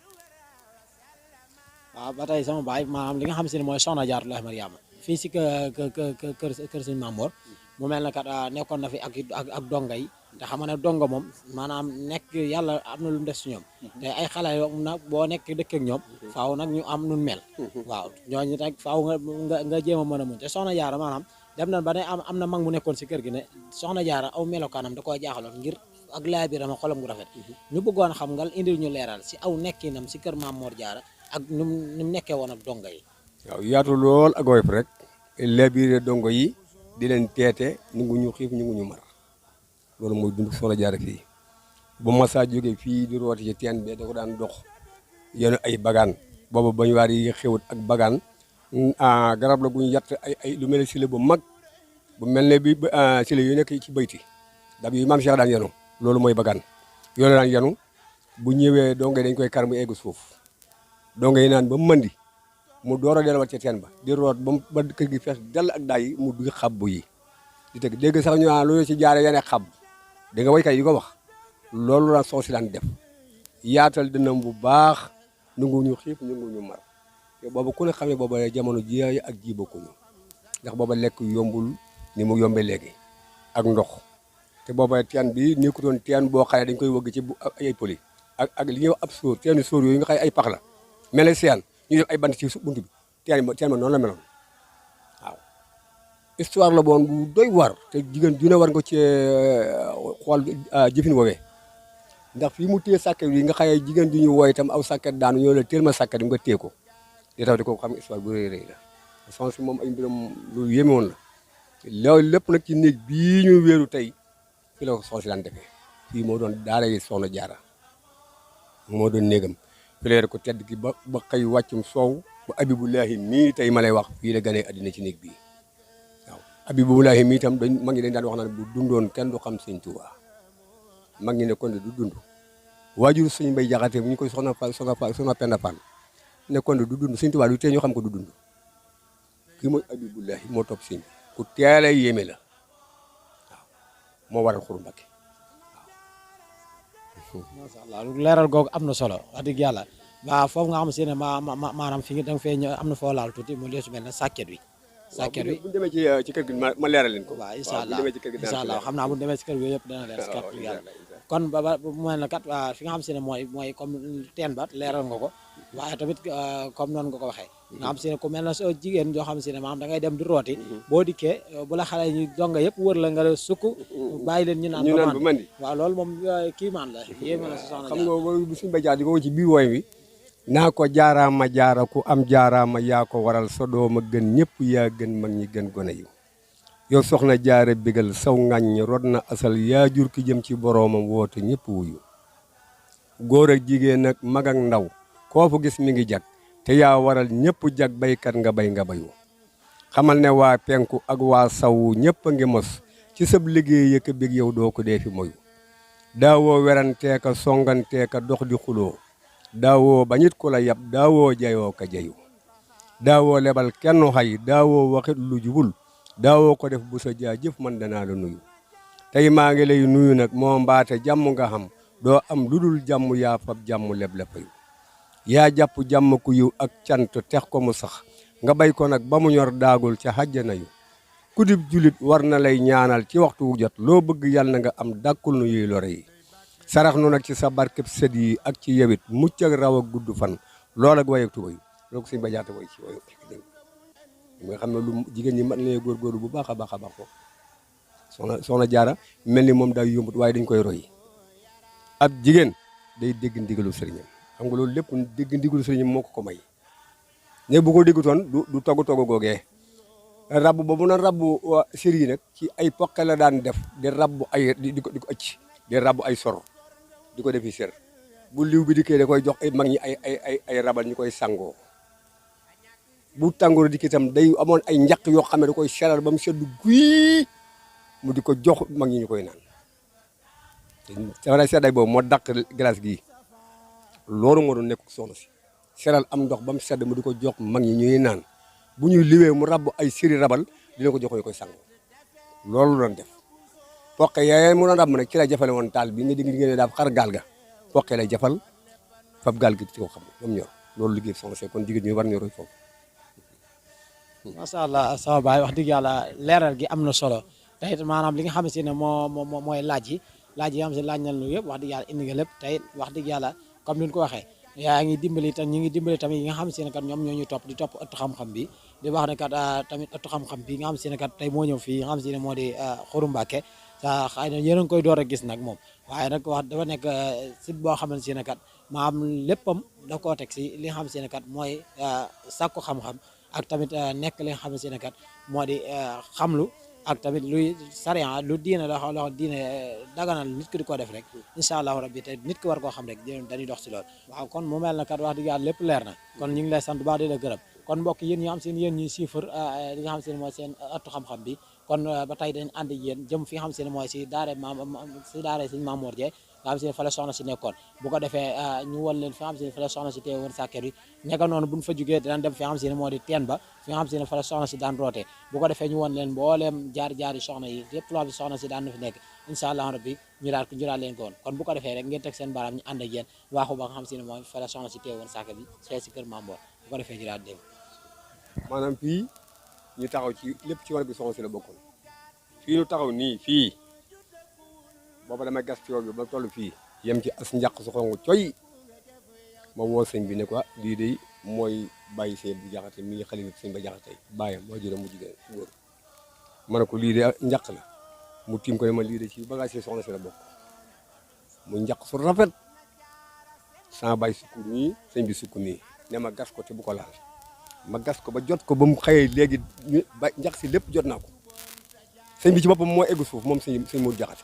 waaw ba tey sama baay maanaam li nga xam si ne mooy soxna Jaaratullaahi Mariama fii si kër sëñ Mamoor mu mel na kat nekkoon na fi ak donga yi te xam ne dongo moom maanaam nekk yàlla am na lu mu def si ñoom te ay xale yoo nag boo nekk dëkk ak ñoom faaw nag ñu am nun mel waaw ñooñu nag faaw nga jéem a mën a muñ te soxna jaara maanaam dem na ba ne am na mag mu nekkoon si kër gi ne soxna jaara aw melokaanam da koo jaaxaloon ngir ak laa biram a xolam gu rafet ñu bëggoon xam nga indil ñu leeral si aw nekkinam si kër Maam Mor Jaara ak nu mu nekkee woon ak dongo yi waaw yaatu lool ak woyof rek labiré dongo yi di leen teete ñu ngi ñu xiif ñu ngi ñu mar loolu mooy dund soxna jaara fii bu masaa jógee fii di rooti ci teen bi da ko daan dox yéen ay bagaan boobu bañ waar yi xewut ak bagaan garab la gu ñu yatt ay lu mel ne sile bu mag bu mel ne bi sile yu nekk ci bayti dab yi maam Cheikh daan yenu loolu mooy bagaan yoolu daan yenu bu ñëwee dongo yi dañ koy kar mu egg suuf dongo yi naan ba mandi mu door a delluwaat ca teen ba di root ba kër gi fees dell ak daay yi mu dugg xabbu yi di teg dégg sax ñu naan loolu ci jaare yene xab da nga waykat yi ko wax loolu la soo si daan def yaatal dënam bu baax nungu ñu xiif nungu ñu mar te boobu ku ne xam ne booba jamono ji ak ji bokkuñu ndax booba lekk yombul ni mu yombee léegi ak ndox te booba teen bi nekkutoon teen boo xam ne dañ koy wëgg ci ay poli ak li ñuy wax ab sóor teenu sóor yooyu nga xam ay pax la mel ne seen ñu def ay bant ci buntu bi teen ma noonu la meloon waaw histoire la boon bu doy war te jigéen ju ne war nga ci xool jëfin woowee ndax fii mu téye sàkket yi nga xaye jigéen ju ñu wooy itam aw sàkket daanu ñoo la teel ma sàkket yi nga téye ko di taw di ko xam histoire bu rëy rëy la sens moom ay mbiram lu yéeme woon la loolu lépp nag ci néeg bii ñu wéeru tey fii la ko soxna si daan defee fii moo doon daara yi soxna jaara moo doon néegam fi la ko tedd gi ba xëy wàccum soow ba Abibulahi mii tey ma lay wax fii la ganee àddina ci néeg bii waaw Abibulahi mii itam dañ mag ñi dañ daan wax naan bu dundoon kenn du xam Sëñ Tuubaa mag ñi ne kon du dund waajur Sëñ Mbay Jaxate bu ñu koy soxna Penda Fall ne kon du dund Sëñ Tuubaa du tee ñu xam ko du dund kii mooy Abibulahi moo topp sëñ ku teel a yéeme la waaw moo waral Xuru Mbakke macha allah leeral googu am na solo wax dëgg yàlla waaw foofu nga xam si ne maanaam fi nga da nga fee ñëw am na foo laal tuuti mu leesu mel ne sàkket wi bu ñu demee ci kër gi ma leeral leen ko waaw incha allah xam naa bu ñu demee ci kër gi yëpp dana leer si kàttu yàlla kon ba mu mel ne kat waa fi nga xam si ne mooy comme teen ba leeral nga ko waaye tamit comme noonu nga ko waxee nga xam si ne ku mel na jigéen joo xam si ne maanaam da ngay dem di rooti boo dikkee bu la xale ñu donga yëpp wër la nga sukk bàyyi leen ñu naan ba mandi waaw loolu moom kii maan la yéema la si soxna xam nga bu suñu béjaa di ko ci biir wooy wi naa ko jaaraama jaara ku am jaaraama yaa ko waral sa dooma gën ñëpp yaa gën mag ñi gën gone yi yow soxna jaara bégal saw ŋàññ rod na asal yaa jur ki jëm ci boroomam woote ñëpp wuyu góor ak jigéen ak mag ak ndaw koo fu gis mi ngi jag te yaa waral ñëpp jag baykat nga bay nga bayu xamal ne waa penku ak waa sawu ñëpp a ngi mos ci sab liggéey yëkk bég yow doo ko dee fi moyu daawoo weranteeka songanteeka dox di xuloo daawoo bañit ku la yab daawoo jayoo ka jayu daawoo lebal kenn xay daawoo waxit lu jubul daawoo ko def bu sa jaajëf man danaa la nuyu tey maa ngi lay nuyu nag moo mbaate jàmm nga xam doo am lu dul jàmm yaa fab jàmm leb la fayu yaa jàpp jàmm ku yiw ak cant tex ko mu sax nga bay ko nag ba mu ñor daagul ca xàjjana yu ku dib julit war na lay ñaanal ci waxtu wu jot loo bëgg yàlla na nga am dàkkul nu yuy lore yi sarax nu nag ci sa barkeb sët yi ak ci yewit mucc ak raw ak gudd fan lool ak way ak tuba yu loolu ko suñu bajaate way ci way nga xam ne lu jigéen ñi mat nañu góorgóorlu bu baax a baax ko soxna jaara mel ni moom daay yombut waaye dañ koy roy ab jigéen day dégg ndigalu sëriñam xam nga loolu lépp dégg ndigalu sëriñam moo ko may ne bu ko déggutoon du togg googee rabb ba mun a rabbu sër yi nag ci ay poqe la daan def di rabbu ay di ko ëcc di rabbu ay soro di ko defi sër bu liw bi dikkee da koy jox ay mag ñi ay rabal ñu koy sangoo bu tàngoor dikk itam day amoon ay njaq yoo xam ne da koy seral ba mu seddu guy mu di ko jox mag ñi ñu koy naan te wala sedday boobu moo dàq glace gii loolu moo doon nekk soxna si seral am ndox ba mu sedd mu di ko jox mag ñi ñuy naan bu ñuy liwee mu rabb ay siri rabal dina ko jox ñu koy sang loolu doon def poqe yaay mu doon rab nag ci la jafale woon taal bi nga digg ne daal xar gaal ga poqe lay jafal fab gaal gi ci ko xam moom ñor loolu liggéey soxna si kon jigéen ñi war ñu roy foofu. macha allah sama baay wax dëgg yàlla leeral gi am na solo te it maanaam li nga xam si ne mooy laaj yi laaj yi nga xam si laaj nañ lu yëpp wax dëgg yàlla indi nga lépp tey wax dëgg yàlla comme ni ñu ko waxee yaa ngi dimbali tam ñi ngi dimbali tamit yi nga xam si ne kat ñoom ñoo ñu topp di topp ëttu xam-xam bi di wax ne kat tamit ëttu xam-xam bi nga xam si ne kat tey moo ñëw fii nga xam si ne moo di Xuru Mbàkke sa xëy na yéen a ngi koy door a gis nag moom waaye nag wax dafa nekk site boo xamante si ne kat maam léppam da koo teg si li nga xam si ne kat mooy sàkku xam-xam ak tamit nekk li nga xam si ne kat moo di xamlu ak tamit luy sariya lu diine la loo diine daganal nit ki di ko def rek incha allahu rabbi te nit ki war koo xam rek dañuy dox si loolu waaw kon mu mel na kat wax dëgg yàlla lépp leer na kon ñu ngi lay sant baax di la gërëm kon mbokk yéen ñi xam seen yéen ñi chiffre li nga xam seen mooy seen ëttu xam-xam bi kon ba tey dañ ànd yéen jëm fi nga xam seen mooy si daare sëñ Mamour Dieng nga xam seen fa la soxna si nekkoon bu ko defee ñu won leen fi nga xam seen fa la soxna si teew woon sàkket bi nekka noonu buñ fa jugee dinañ dem fi nga xam seen moo di teen ba fi nga xam seen fa la soxna si daan rootee bu ko defee ñu won leen mbooleem jaari soxna yi lépp loo xam si soxna si daan na fi nekk incha allah rabbi ñu daal leen ko woon kon bu ko defee rek ngeen teg seen baaraam ñu ànd ak yéen waaxu ba nga xam seen mooy fa la soxna si teew woon sàkket bi see si kër Mamour bu ko defee ñu daal dem maanaam fii ñu taxaw ci lépp ci wàll bi soxna si la bokkoon fii ñu taxaw nii fii booba damay gas tool bi ba toll fii yem ci as njàq su xonq coy ma woo sëñ bi ne ko lii de mooy bàyyi sëñ bu jaxate mi ngi xale sëñ ba jaxate bàyyam moo jëlee mu jigéen góor ma ne ko lii de njàq la mu tiim ko ne ma lii de ci bagage soxna si la bokk mu njàq su rafet sama bàyyi sukku nii sëñ bi sukku nii ne ma gas ko te bu ko laal ma gas ko ba jot ko ba mu xëyee léegi ba njàq si lépp jot naa ko sëñ bi ci boppam moo eggu suuf moom sëñ mu jaxate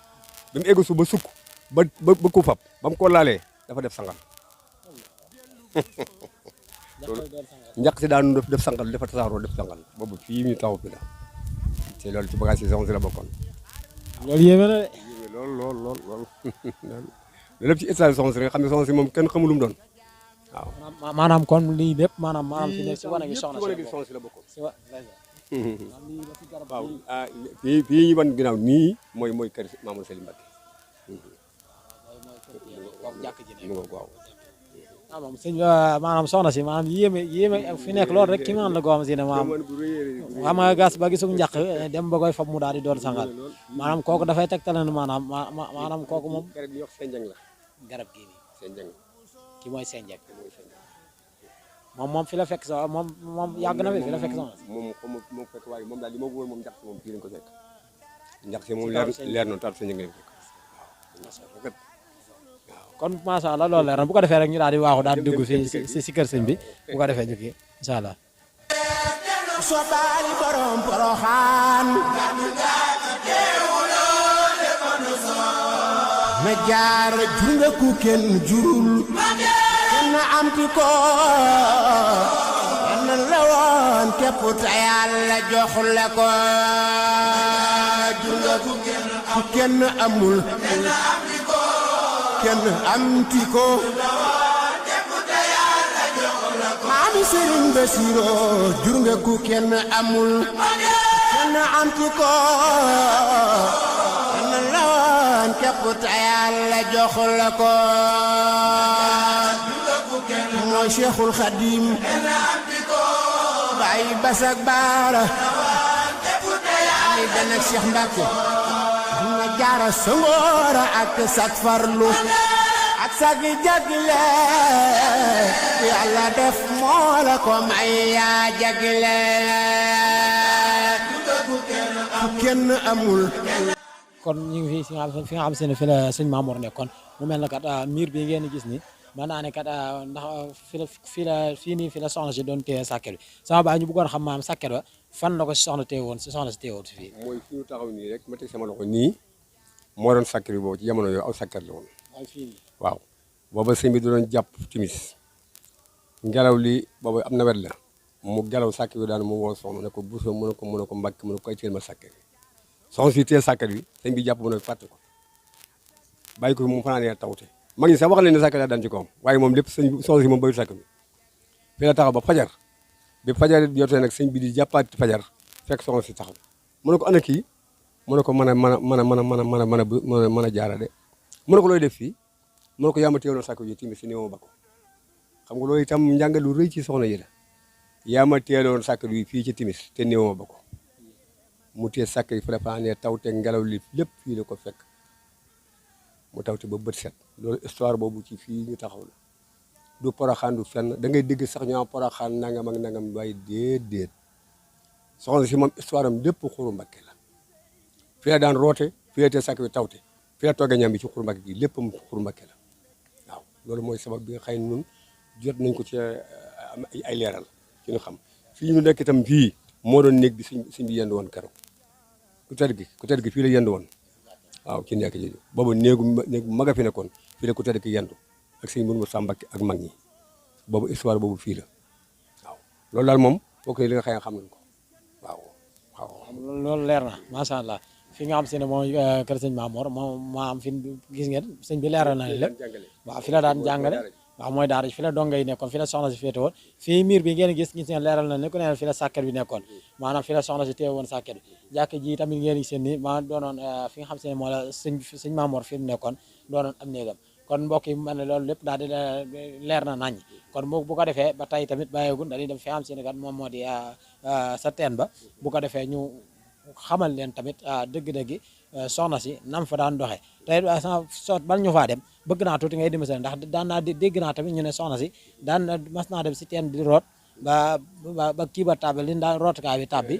ba mu eggu suuf ba sukk ba ko fab ba mu ko laalee dafa def sangal njaq si daan def sangal dafa tasaaroo def sangal boobu fii ñu taxaw fi la te loolu ci bagage yi soxna si la bokkoon loolu yéeme na de lool loolu lépp ci état soxna si nga xam ne soxna si moom kenn xamul lu mu doon waaw maanaam kon lii lépp maanaam fi ne si wane gi soxna si la bokkoon si wa waaw fii ñu wan ginnaaw nii mooy kër Mamadou Salim Mbacké waaw moom sëñ maanaam soxna si maanaam yéeme fi nekk loolu rek ki maan la goo xam si ne maanaam xam nga gas ba gisug njàq dem ba koy fab mu daal di doon sangal maanaam kooku dafay tegtale ne maanaam kooku moom garab yi wax senjang la garab gii nii senjang ki mooy senjang moom fi la fekk so moom yàgg na fi la fekk soxna moom fekk waaye moom daal li ma wóor moom njàq si moom fii lañ ko fekk njàq si moom leer noonu taal senjang lañ fekk waaw kon macha allah loolu leer na bu ko defee rek ñu daal di waaxu daal di dugg fii si kër sëñ bi bu ko defee ñu kii incha allah. sobaali borom poroxaan na jaar jur nga ku kenn jurul kenn am ti ko kenn la woon képp te yàlla jox la ko jur nga ku kenn amul kenn amti ko maami Sëriñ Basiru jur nga ku kenn amul kenn amti ko kenn lawoon képp te Yàlla jox la ko mooy Cheikhul Khadim Baay Basak Baara ani dana Cheikh Mbacke dina jaara songoora ak sak farlu ak sak jagle Yàlla def moo la ko may yaa jagle ku kenn amul. kon ñu ngi fi nga xam se ne fi la sëñ Mamour nekkoon mu mel na kat miir bi ngeen gis ni mën naa ne kat ndax fii nii fi la soxna si doon téye sàkket bi sama baay ñu bëggoon xam maam sàkket ba fan la ko soxna téye woon si soxna si téye woon si fii. mooy fi ñu taxaw nii rek ma teg sama loxo nii moo doon sàkket bi boobu ci jamono yooyu aw sàkket la woon. waaw booba sëñ bi doon jàpp timis ngelaw li boobu am nawet la mu ngelaw sàkket bi daan mu woo soxna ne ko buso mu ne ko mbàkk mu ne ko ay teel ma sàkket bi soxna si téye sàkket bi sëñ bi jàpp mu ne fàtte ko bàyyi ko mu fanaanee tawte mag ñi sax wax nañ ne sàkket daa daan ci kawam waaye moom lépp sëñ soxna si moom bayu sàkket bi fi la taxaw ba fajar bi fajar jotee nag sëñ bi di jàppaat fajar fekk soxna si taxaw mu ne ko ana kii mu ne ko mën a jaara de mu ne ko looy def fii mu ne ko yaa ma teewoon sàkket bi timis si néew ma ba ko xam nga loolu itam njàngal lu rëy ci soxna yi la yaa ma teeloon sàkket bi fii ci timis te néew ma ba ko mu tee sàkket yi fa la fanaanee tawte ngelaw li lépp fii la ko fekk mu tawte ba bët set loolu histoire boobu ci fii ñu taxaw la du Porokhane du fenn da ngay dégg sax ñu am Porokhane nangam ak nangam waaye déedéet soxna si moom histoire am lépp Xuru Mbakke la fi la daan roote fi la tee sàkk bi tawte fi la toggee ñam bi ci Xuru Mbakke gi lépp Xuru Mbakke la waaw loolu mooy sabab bi nga xëy ñun jot nañ ko ci am ay leeral ci ñu xam fii ñu nekk itam fii moo doon néeg bi suñ bi yendu woon keroog ku tedd gi fii la yendu woon waaw ci nekk ji boobu néegu mag a fi nekkoon fii la ku tedd ki yendu ak sëñ Mourou Moussa Mbacké ak mag ñi boobu histoire boobu fii la waaw loolu daal moom bokk li nga xëy xam nañ ko waaw loolu leer na macha allah fi nga xam si ne mooy kër sëñ Mamor moom maa am fi gis ngeen sëñ bi leeral na lépp waaw fi la daan jàngale waaw mooy daara fi la donga yi nekkoon fi la soxna si féete woon fii miir bi ngeen gis ngeen leeral na ne ku ne fi la sàkket bi nekkoon maanaam fi la soxna si téye woon sàkket bi jàkk ji tamit ngeen gis ni maa doonoon fi nga xam si ne moo la sëñ Mamor fi mu nekkoon doonoon am néegam kon mbokk yi man ne loolu lépp daal di leer na nañ kon bu ko defee ba tey tamit bàyyeegun dañuy dem fi xam si ne kat moom moo di sa teen ba bu ko defee ñu xamal leen tamit dëgg-dëgg soxna si nam fa daan doxee tey sot bal ñu faa dem bëgg naa tuuti ngay dimbali ndax daan naa dégg naa tamit ñu ne soxna si daan mas naa dem si teen di root ba kii ba tàbbi li daan rootukaay bi tàbbi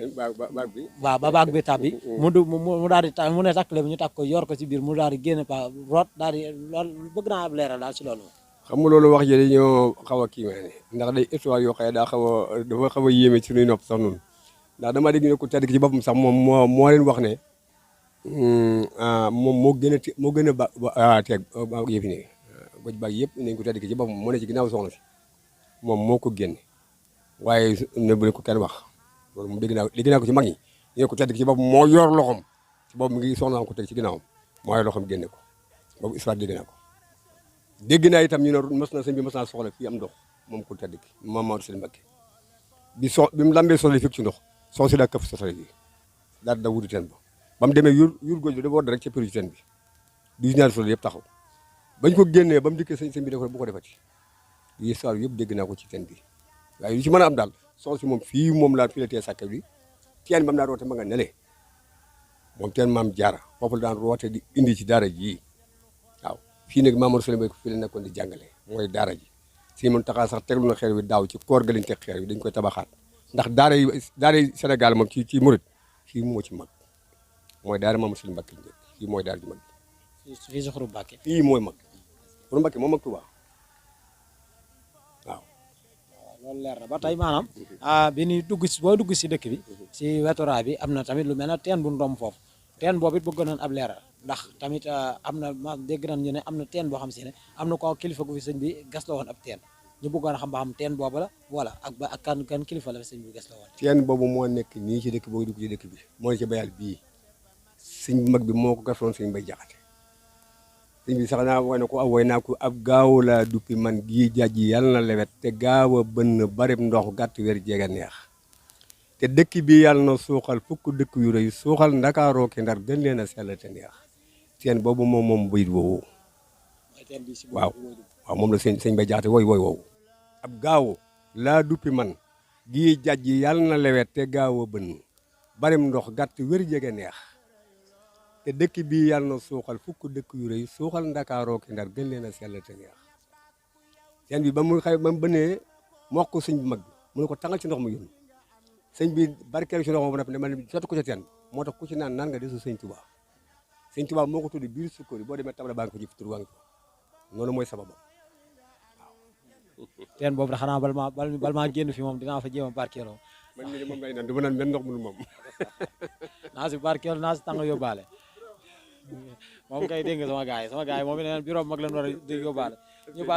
waaw ba baag bi tàbbi mu daal di mu ne takk le ñu takk ko yor ko si biir mu daal di génn pa root daal di loolu bëgg naa ab leeral daal si loolu xam nga loolu wax ji dañoo xaw a kii ne ndax day histoire yoo xëy daa dafa xaw a yéeme ci suñuy nopp sax noonu ndax dama dégg ne ku tedd ki ci boppam sax moom moo leen wax ne moom moo gën a ba teeg yëfi ne goj baag yëpp nañ ko tedd ki ci boppam moo ne ci ginnaaw soxna si moom moo ko génne waaye ne bu ko kenn wax loolu moom dégg naa ko ci mag ñi ñu ne ko tedd ki ci boppam moo yor loxom ci boobu mi ngi soxna ko teg ci ginnaawam moo yor loxom génne ko boobu histoire dégg naa ko dégg naa itam ñu ne mas na sëñ bi mas naa soxla fii am ndox moom ko tedd ki moom Maodo Sëñ Mbacké bi mu lambee soxla fekk ci ndox soxna si daa këf soxla yi daal da wuti teen ba mu demee yur góoj bi dafa war rek ca péru ci teen bi du ñaari soxla yëpp taxaw bañ ko génnee ba mu dikkee sëñ bi ne ko bu ko defati histoire yëpp dégg naa ko ci teen bi waaye lu ci mën a am daal soxna si moom fii moom laa fii la tee sàkket bi teen ba mu daan roote ma nga nele moom teen maam jaara foofu la daan roote di indi ci daara ji waaw fii nag Mamadou Sëñ Mbacké fii la nekkoon di jàngale mooy daara ji si mun taxaa sax teglu na xeer wi daaw ci koor ga lañ teg xeer wi dañ koy tabaxaat ndax daara yi Sénégal moom ci murit fii moo ci mag mooy daara Mamadou Sëñ Mbacké njëkk fii mooy daara ji mag fii si Xuru Mbacké fii mooy mag Xuru Mbacké moom mag Tuubaa waaw loolu leer na ba tey maanaam bi ni dugg si boo dugg si dëkk bi si wetoraay bi am na tamit lu mel ne teen bu ndoom foofu teen boobu it bëgg nañ ab leeral ndax tamit am na ma dégg nañ ñu ne am na teen boo xam si ne am na ko kilifa gu fi sëñ bi gas la woon ab teen ñu bëggoon a xam ba xam teen boobu la wala ak kan kilifa la fi sëñ bi gas la woon teen boobu moo nekk nii ci dëkk boo dugg ci dëkk bi moo ne ci bayal bii sëñ bu mag bi moo ko gasoon sëñ Mbay Jaxate sëñ bi sax naa woy na ko woy naa ko ab gaaw laa duppi man gii jajji yàlla na lewet te gaaw a bënn barib ndox gàtt wér jeega neex te dëkk bi yàlla na suuxal fukk dëkk yu rëy suuxal ndakaaroo ki ndar gën leen a sell te neex teen boobu moom bayit woowu waaw moom la sëñ Mbay Jaxate woy woowu ab gaaw laa duppi man gii jajji yàlla na lewet te gaaw a bënn barib ndox gàtt wér jeega neex te dëkk bi yàlla na suuxal fukk dëkk yu rëy suuxal ndakaaroo ki ndar gën leen a sell te neex teen bi ba mu bënnee mu wax ko sëñ bu mag bi mu ne ko tàngal ci ndox mu yónni sëñ bi barkeel ci ndox mu ne man sotti ko ca teen moo tax ku ci naan nga desu sëñ Tuubaa moo ko tuddi biir sukkóor yi boo demee tabla baa nga ko jëf tur waa ngi ko noonu mooy sababam waaw teen boobu da xanaa bal maa génn fi moom dinaa fa jéem a barkeeloo man mii moom lay naan du ma naan benn ndox mu moom naa si barkeeloo naa si tàng yóbbaale moom kay dégg nga sama gars yi moom it bureau mag leen war a di yóbbaale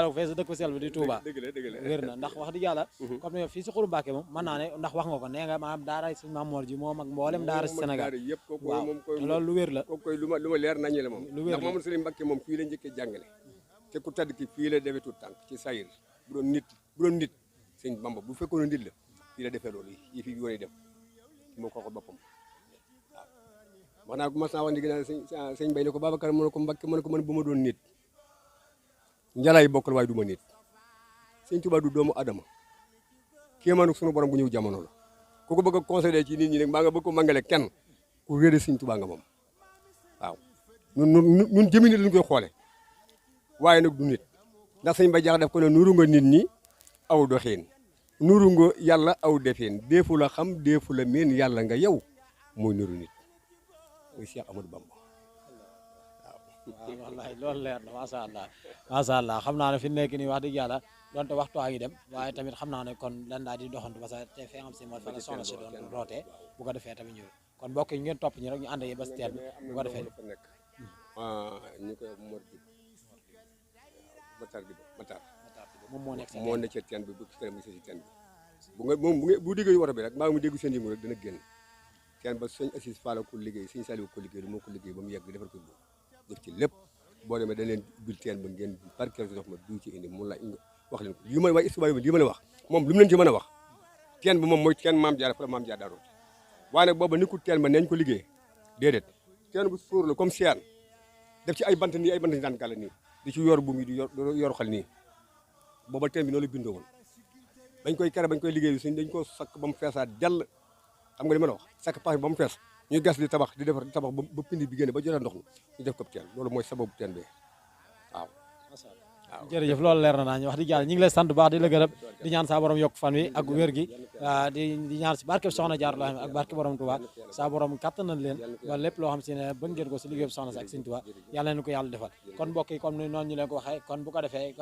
ko fee sa dëkk sel bi di Touba wér na ndax wax dëgg yàlla comme ne fii si Xuru Mbacké moom mën naa ne ndax wax nga ko nee nga maanaam daara sëñ Mamor ji moom ak mboolem daara si Sénégal waaw te loolu lu wér la kooku koy lu ma leer nañu la moom ndax Mamadou Sëñ Mbacké moom fii la njëkkee jàngale te ku tedd ki fii la defee tuut tànk ci sayir bu doon nit sëñ Bamba bu fekkoon nit la fii la defee loolu yi fi yoon yi def moo ko boppam wax naa ko mas naa wax ni ginnaaw sëñ Bay ne ko Babacar mu ne ko Mbacké mu ne ko man bu ma doon nit njalaay bokkal waaye du ma nit sëñ Tuubaa du doomu adama kéemaanu sunu borom bu ñëw jamono la ku ko bëgg a conseillé ci nit ñi nag maa nga bëgg ko mangale kenn ku réere sëñ Tuubaa nga moom waaw ñun jëmi nit lañ koy xoole waaye nag du nit ndax sëñ Mbay Jaxate def ko ne nuru nga nit ñi aw doxeen nuru nga yàlla aw defeen deefu la xam deefu la meen yàlla nga yow mooy nuru nit muy Cheikh Amadou Bamba waaw wallahi loolu leer na macha allah xam naa ne fi nekk nii wax dëgg yàlla donte waxtu waa ngi dem waaye tamit xam naa ne kon lan daal di doxantu parce que te fi nga xam si mooy fa la soxna si doon rootee bu ko defee tamit ñëw kon mbokk yi ngeen topp ñi rek ñu ànd yi ba si teen bi bu ko defee ñu koy Matar moom moo nekk sa moo ne ci teen bi bu mu si teen bi bu nga moom bu déggee waro bi rek maa ngi mu dégg seen yëngu rek dana génn teen ba sëñ Assis Fall ko liggéey sëñ Saliou ko liggéey moo ko liggéey ba mu yegg defar ko def ci lépp boo demee dañ leen bil teen ba ngeen barkeel si dox ma du ci indi mu la wax leen ko lii ma waaye histoire lii ma la wax moom lu mu leen ci mën a wax teen ba moom mooy teen maam Jaara fa la maam Jaara daa root waaye nag booba nekkul teen ba neñ ko liggéey déedéet teen bu suur la comme siyaan def ci ay bant nii daan gàll nii di ci yor bu ngi di yor xal nii booba teen bi noonu la bindoo woon bañ koy kere bañ koy liggéey suñ dañ ko sakk ba mu feesaat dell xam nga li ma la wax sakk pax bi ba mu fees ñuy gas di tabax di defar di tabax ba pindi bi génne ba jëlee ndox mi ñu def ko teen loolu mooy sababu teen bi waaw waaw jërëjëf loolu leer na naa wax dëgg yàlla ñu ngi lay sant bu baax di la gërëm di ñaan saa borom yokk fan wi ak wér gi di ñaan si barke soxna Jaara ak barke borom Tuubaa saa borom kattanal leen ba lépp loo xam si ne bëgg ngeen ko si liggéey soxna si ak Sëñ Tuubaa yàlla leen ko yàlla defal kon mbokk yi comme noonu ñu leen ko waxee kon bu ko defee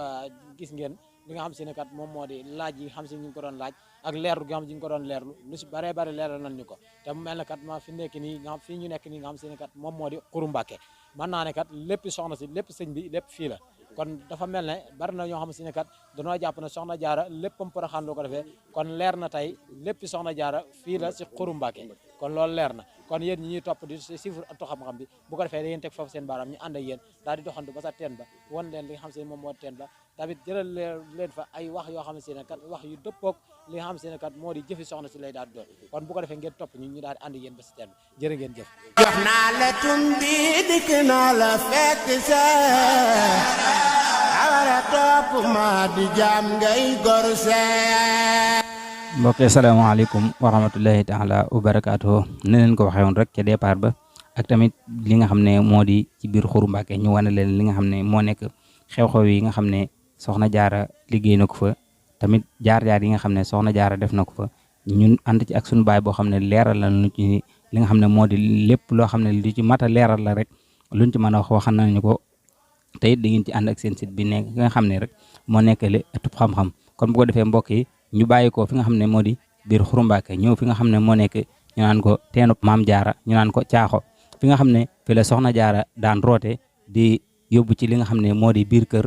gis ngeen li nga xam si ne kat moom moo di laaj yi xam si ñu ngi ko doon laaj ak leerlu gi nga xam si ñu ko doon leerlu lu si bare bare leeral nañ ñu ko te mu mel ne kat ma fi nekk nii nga xam fii ñu nekk nii nga xam si ne kat moom moo di Xuru Mbàkke mën naa ne kat lépp soxna si lépp sëñ bi lépp fii la kon dafa mel ne bari na ñoo xam si ne kat dañoo jàpp ne soxna Jaara léppam Porokhane loo ko defee kon leer na tey lépp soxna Jaara fii la si Xuru Mbàkke kon loolu leer na kon yéen ñi ñuy topp di suivre Ëttu Xam-Xam bi bu ko defee da ngeen teg foofu seen baaraam ñu ànd ak yéen daal di doxantu ba sa teen ba wan leen li nga xam si ne moom moo teen ba tamit jëlal leen fa ay wax yoo xam si ne kat wax yu dëppoog li nga xam si ne kat moo di jëfi soxna si lay daal di doon kon bu ko defee ngeen topp ñu daal di ànd ak yéen ba si teen bi jërë ngeen jëf jox naa la tumbi dikk naa la fekk sa awara topp ma di jaam ngay gor see mbokk asalaamaaleykum wa rahmatullahi taala wa barakaatuhu ne leen ko waxee woon rek ca départ ba ak tamit li nga xam ne moo di ci biir Xuru Mbàkke ñu wane leen li nga xam ne moo nekk xew-xew yi nga xam ne soxna Jaara liggéey na ko fa tamit jaar-jaar yi nga xam ne soxna Jaara def na ko fa ñun ànd ci ak suñu baay boo xam ne leeral la lu ci li nga xam ne moo di lépp loo xam ne lu ci mat a leeral la rek luñ ci mën a wax nañu ko te it da ngeen ci ànd ak seen site bi nekk nga xam ne rek moo nekk li Ëttu Xam-Xam kon bu ko defee mbokk yi ñu bàyyi ko fi nga xam ne moo di biir Xuru Mbàkke ñëw fi nga xam ne moo nekk ñu naan ko teenu maam Jaara ñu naan ko caaxo fi nga xam ne fi la soxna Jaara daan roote di yóbbu ci li nga xam ne moo di biir kër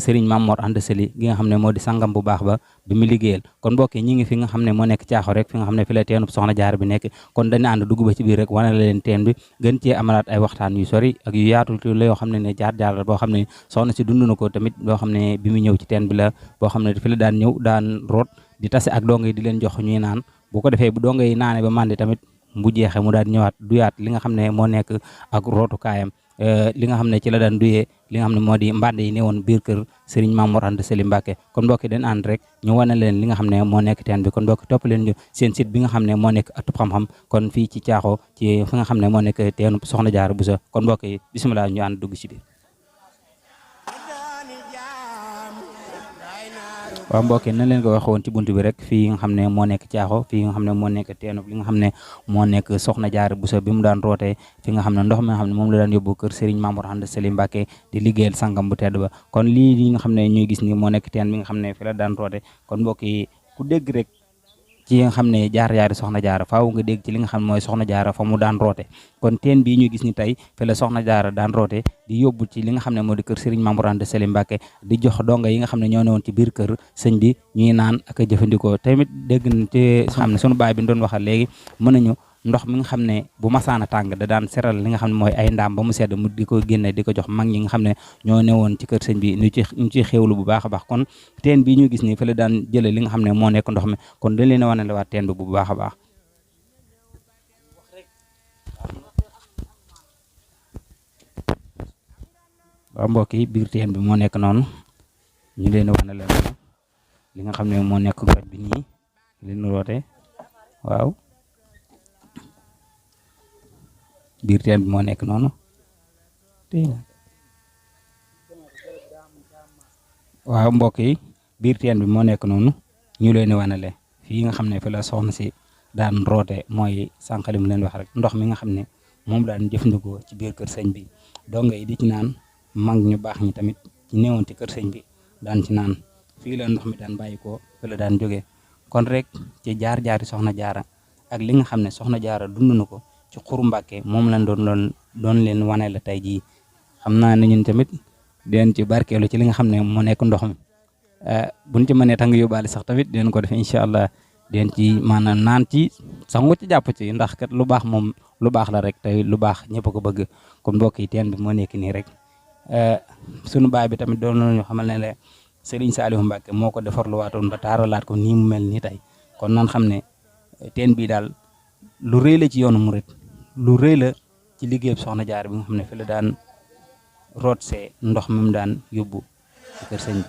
Serigne Mame Mor Anta Sali gi nga xam ne moo di sangam bu baax ba bi mu liggéeyal kon mbokk yi ñi ngi fi nga xam ne moo nekk caaxo rek fi nga xam ne fi la teenu soxna Jaara bi nekk kon dañu ànd dugg ba ci biir rek wane la leen teen bi gën cee amalaat ay waxtaan yu sori ak yu yaatu la yoo xam ne jaar boo xam ne soxna si dund na ko tamit boo xam ne bi mu ñëw ci teen bi la boo xam ne fi la daan ñëw daan root di tase ak dongo yi di leen jox ñuy naan bu ko defee bu dongo yi naane ba màndi tamit bu jeexee mu daal ñëwaat duyaat li nga xam ne moo nekk ak rootukaayam li nga xam ne ci la daan duyee li nga xam ne moo di mbànd yi ne woon biir kër Serigne Mame Mor Anta Sali Mbàkke kon mbokki den ànd rek ñu wane leen li nga xam ne moo nekk teen bi kon mbokki topp leen ñu seen site bi nga xam ne moo nekk Ëttu Xam-Xam kon fii ci caaxo ci fi nga xam ne moo nekk teenu soxna Jaara Buso kon mbokki bisimilah ñu ànd dugg ci biir waaw mbokk yi nañ leen ko waxoon ci buntu bi rek fii nga xam ne moo nekk caaxo fii nga xam ne moo nekk teenu li nga xam ne moo nekk soxna Jaara Buso bi mu daan rootee fi nga xam ne ndox mi nga xam ne moom la daan yóbbu kër Serigne Mame Mor Anta Sali Mbàkke di liggéeyal sangam bu tedd ba kon lii li nga xam ne ñuy gis ni moo nekk teen bi nga xam ne fi la daan roote kon mbokk yi ku dégg rek ci nga xam ne jaar-jaari soxna Jaara faaw nga dégg ci li nga xam ne mooy soxna Jaara fa mu daan roote kon teen bii ñu gis ni tey fi la soxna Jaara daan roote di yóbbu ci li nga xam ne moo di kër Serigne Mame Mor Anta Sali Mbàkke di jox donga yi nga xam ne ñoo newoon ci biir kër sëñ bi ñuy naan ak a jëfandikoo tamit dégg na ci xam ne sunu baay bi doon waxal léegi mën nañu ndox mi nga xam ne bu masaana tàng da daan seral li nga xam ne mooy ay ndaam ba mu sedd mu di ko génne di ko jox mag ñi nga xam ne ñoo newoon ci kër sëñ bi ñu ciy xéewlu bu baax a baax kon teen bi ñu gis ni fa la daan jële li nga xam ne moo nekk ndox mi kon dañ leen a wane la waat teen bi bu baax a baax waaw mbokk yi biir teen bi moo nekk noonu ñu leen wane la li nga xam ne moo nekk goj bi nii leen roote waaw biir teen bi moo nekk noonu waaw mbokk yi biir teen bi moo nekk noonu ñu leen di wanale fii nga xam ne fi la soxna si daan roote mooy sànqali mu leen wax rek ndox mi nga xam ne moom daan jëfandikoo ci biir kër sëñ bi donga yi di ci naan mag ñu baax ñi tamit ci néewoon ci kër sëñ bi daan ci naan fii la ndox mi daan bàyyi ko fi la daan jógee kon rek ci jaar-jaari soxna jaara ak li nga xam ne soxna jaara dund na ko ci xuru Mbàkke moom lañ doon leen wane la tey jii xam naa ne ñun tamit den ci barkeelu ci li nga xam ne moo nekk ndox mi buñ ci mënee tàng yóbbaale sax tamit den ko def incha allah den ci maanaam naan ci sangu ci jàpp ci ndax kat lu baax moom lu baax la rek tey lu baax ñëpp a ko bëgg kon mbokk yi teen bi moo nekk nii rek sunu baay bi tamit doon nañu xamal ne le Serigne Saliou Mbacke moo ko defarluwaatoon ba taaralaat ko nii mu mel nii tey kon nan xam ne teen bii daal lu rëy la ci yoonu murit lu rëy la ci liggéey soxna jaar bi nga xam ne fi la daan root see ndox mi mu daan yóbbu ci kër sëñ bi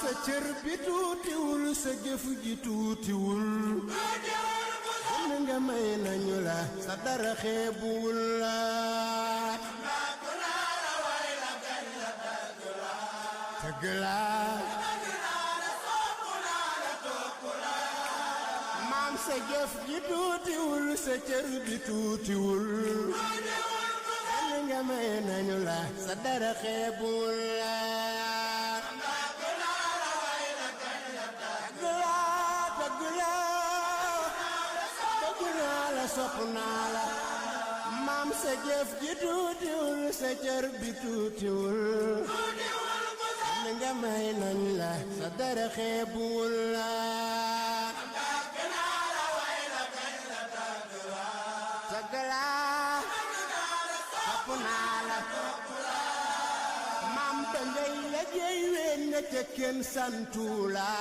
sa cër bi tuutiwul sa jëf ji tuutiwul kon nga may nañu la sa dara xeebuwul la tëgg la maam sa jëf ji tuutiwul sa cër bi tuutiwul kon nga may nañu la sa dara xeebuwul la sopp naa la maam sa jëf ji tuutiwul sa cër bi tuutiwul ni nga may nañ la sa dara xeebuwul la tagg la sopp naa la maam ba ngay liggéey ween nga ca kenn santu la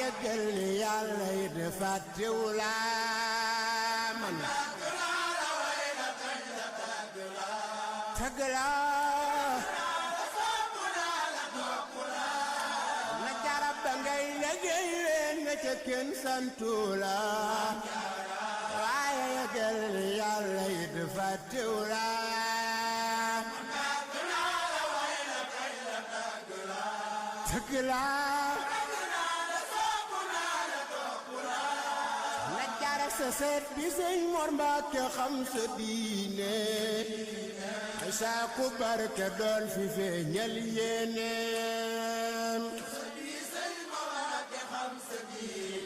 yëgal ni yàlla yi defaat teew laa man tagg laa na jarab ba ngay liggéey leen nga ca kenn santu la waaye yëgal ni yàlla yi defaat teew laa tagg laa sa seet bi sëñ Mor Mbàkke xam sa diine ay saa ku barke doon fi feeñal yéeneem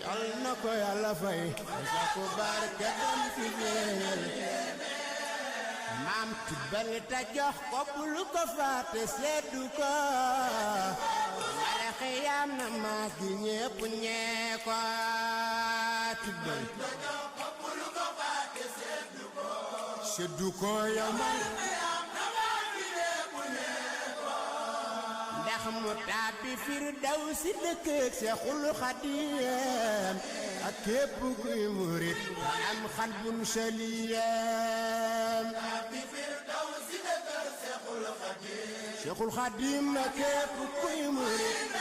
yal na ko Yàlla fay ay saa ku barke doon fi feeñal maam tibbal ta jox ko bul ko fàtte seddu ko wala xiyam na maas gi ñépp ñee ko tibbal seddu ko yomal ndax mu tàbbi Firdawsi dëkk ak Seexul Xadiim ak képp kuy murit am xalbun saliim Seexul Xadiim na képp kuy murit